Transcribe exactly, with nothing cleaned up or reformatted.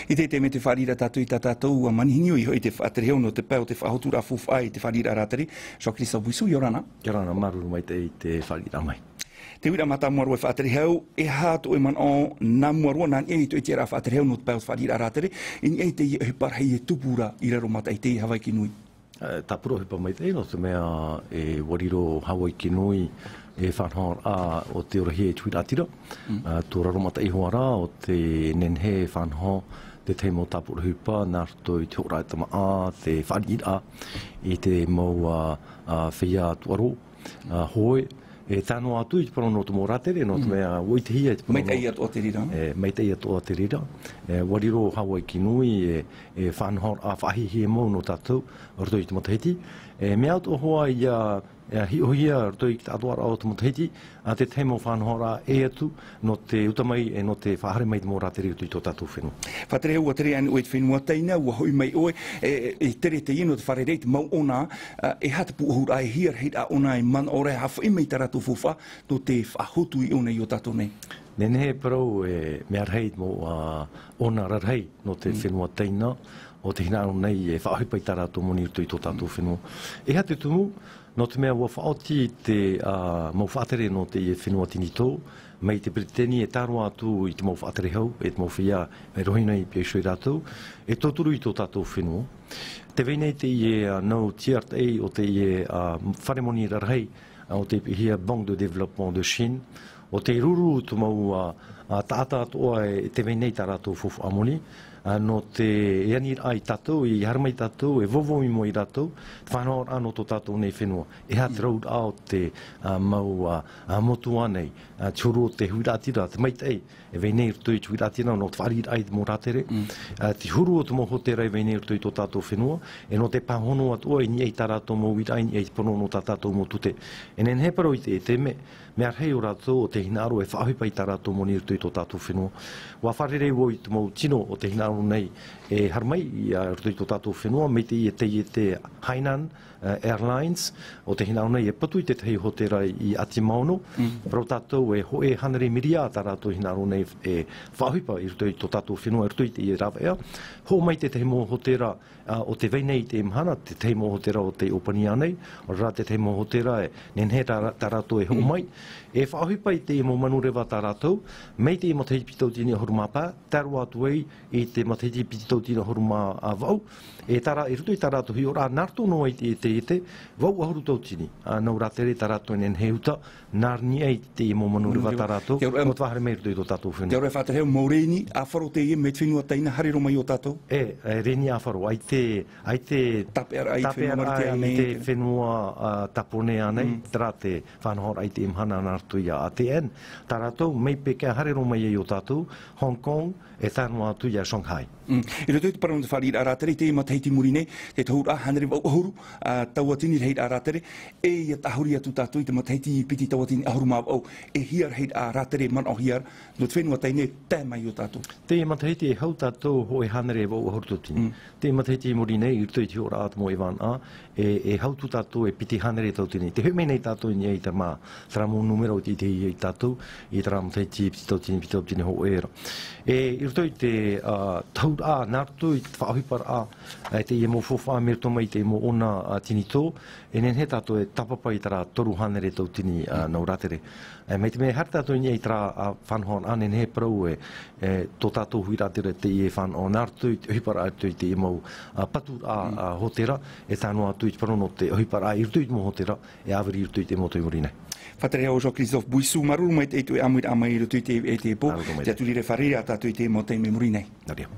I te, te mea te fāriʻiraʻa tātou i tā tātou, ua manihini ʻoe i hoʻi te faʻaterehau nō te pae o te faʻahoturaʻa faufaʻa i te fāriʻiraʻa rātere. Jean-Christophe Bouissou, ʻia ora na. ʻIa ora na, māuruuru maitaʻi i te fāriʻiraʻa mai. Te uiraʻa mātāmua roa e faʻaterehau, e aha tō ʻoe manaʻo nā mua roa nā niʻa i tō ʻoe tiʻaraʻa faʻaterehau nō te pae o te fāriʻiraʻa rātere, i niʻa i teie ʻohipa rahi e tupu ra i raro mā taʻi teie Havaiki nui? E, tāpura ʻohipa maitaʻi, nō te mea, e, ʻua riro Havaiki nui, e, faʻanahoraʻa o te orahia i te huiraʻatira. Mm. A, tō raro mā taʻi iho ā ra, ʻo tē nehenehe e faʻanaho te tahi mau tāpura ʻohipa, nā roto i te hōroʻaraʻa tamaʻa, te fāriʻiraʻa i te mau, a, a, feiā tūʻaro, a, hoe, e tae noa atu i te parau nō te mau rātere, nō te Mm. mea, ʻua ʻitehia i te parau Maitaʻi nō atoʻa te reira. E, maitaʻi atoʻa te reira. E, ʻua riro Havaiki nui, e, e faʻanahoraʻa faʻahiahia mau nō tātou, roto i te matahiti. E, mea atoʻa hoʻi ʻia, ʻia hiʻohia roto i te atoʻaraʻa o te matahiti, a te tahi mau faʻanahoraʻa ʻē atu, nō te uta mai, e nō te faʻahaere mai te mau rātere i roto i tō tātou fenua. Faʻaterehau, ʻua tere anaʻe ʻoe i te fenua Taina, ʻua hoʻi mai ʻoe, e, e, e tere teie nō te fārerei i te mau ʻona, a, e aha te pūʻohuraʻa, e hia rahiraʻa ʻona e manaʻo ra e haʻafaʻi mai i tā rātou faufaʻa, nō te faʻahotu i ʻōna i ō tātou nei. Nehenehe e parau, e, mea rahi te mau, a, ʻona rarahi nō te Mm. fenua Taina, ʻo tē hinaʻaro nei e faʻaʻohipa i tā rātou moni i roto i tō tātou Mm. fenua. E aha te tumu, nō te mea ʻua faʻaoti te, a, mau faʻatere nō teie fenua Tinitō, mai te Peretiteni e tae roa atu i te mau faʻaterehau, e te mau feiā, e rohi nei i pihaʻi iho ia rātou, e tauturu i tō tātou fenua. Tē vai nei teie, a, nau tiʻa taʻi o teie, a, fare moni rarahi, a, ʻo tē piʻihia Banque de Développement de Chine, ʻo tē ruru te mau, a, a, taʻata atoʻa e tē vai nei tā rātou faufaʻa moni, a, nō te, e aniraʻa ia tātou, e haere mai tātou, e vauvau i mua ia rātou, te faʻanahoraʻa nō tō tātou nei fenua. E aha te Mm. rauraʻa o te, a, mau, a, a, motu ānei, a, te huru o te huiraʻatira, te maitaʻi, e vai nei i roto i te huiraʻatira, nō te fāriʻiraʻa i te mau rātere. Mm. A, te huru o te mau hōtēra e vai nei i roto i tō tātou fenua, e nō te pāhono atoʻa i niʻa i tā rātou mau uiraʻa, i niʻa i te pono nō tā tātou mau tute. E nehenehe e parau i te, te me-, mea rahi ʻo rātou ʻo tē hinaʻaro e faʻaʻohipa i tā rātou moni i roto i tō tātou fenua. ʻUa fārerei vau i te mau tino ʻo tē hinaʻaro nei e haere mai i, a, roto i tō tātou fenua, mai teie taiete Hainan, e, Airlines, ʻo tē hinaʻaro nei e patu i te tahi hōtēra i Atimaono. Mm. Parau tātou e hōʻē hānere miria tā rātou hinaʻaro nei e faʻaʻohipa i roto i tō tātou fenua, i roto i teie rāveʻa. Hoʻo mai te tahi mau hōtēra, a, ʻo tē vai nei i teie mahana, te tahi mau hōtēra ʻo tē ʻōpani nei, ʻo rā te tahi mau hōtēra e nehenehe tā, tā rātou e hoʻo Mm. mai. E faʻaʻohipa i te mau manureva tā rātou, mai te matahiti piti tauatini ʻahuru mā pae, tae roa atu ai i te matahiti piti tauatini ʻahuru mā vaʻu. E tā rā-, i roto i tā rātou hiʻoraʻa, nā roto noa i te, te, te vaʻu ʻahuru tauatini, a, nau rātere tā rātou e nehenehe e uta, nā niʻa i te mau manureva Manureva. tā rātou, Te ora- nō te faʻahaere mai i roto i tō tātou fenua. Te ora e faʻaterehau, mau reni ʻāfaro teie mai te fenua Taina, haere roa mai ia tātou? E, e, reni ʻāfaro, ʻaita, ʻaita Tāpeʻaraʻa i te fenua tāpeʻaraʻa Marite i ānei, te te fenua, a, Tāpōnē ānei, Mm. terā te faʻanahoraʻa i teie mahana nā roto ia A T N. Tā rātou, mai Pekeng haere roa mai ai ia tātou, Hong Kong, e tae noa atu ia Shanghai. Mm. I roto i te parau nō te fāriʻiraʻa rātere i teie matahiti i muri nei, te tohuraʻa hānere vaʻu ʻahuru, a, tauatini rahiraʻa rātere, e ʻia tahuri atu tātou i te matahiti piti tauatini ʻahuru mā vaʻu, e hia rahiraʻa rātere manaʻohia ra, nō te fenua Taina e tae mai ia tātou. Teie matahiti e hau tātou hōʻē hānere vaʻu ʻahuru tauatini. Mm. Teie matahiti i muri nei, i roto i te hiʻoraʻa a te mau ʻevanaʻa, e, e hau atu tātou e piti hānere tauatini. Tē hoʻi mai nei tātou i niʻa i te mā, terā mau nūmera ʻo tē ʻitehia ia tātou, i terā matahiti piti tauatini, piti tauatini hōʻē ra. E, i roto i te, a, tohuraʻa, nā roto i te faʻaʻohiparaʻa, e, teie mau faufaʻa mai roto mai i te mau ʻona, a, Tinitō, e nehenehe tātou e tāpapa i terā toru hānere tauatini, a, Mm. nau rātere. E, mai te mea e haere tātou i niʻa i terā, a, faʻanahoraʻa, nehenehe e parau e, e, tō tātou huiraʻatira teie e faʻanaho nā roto i te ʻohiparaʻa i roto i teie mau, a, paturaʻa, Mm. a, hōtēra, e tae noa atu i te parau nō te ʻohiparaʻa i roto i te mau hōtēra, e ʻāviri i roto i te mau tau i muri nei. Faʻaterehau Jean-Christophe Bouissou, māuruuru maitaʻi i tō ʻoe ʻāmuiraʻa mai i roto i te, i te pō, Māuruuru maitaʻi. Tē atu ra e fārerei ia tātou i te mau taime i muri nei. Nō reira.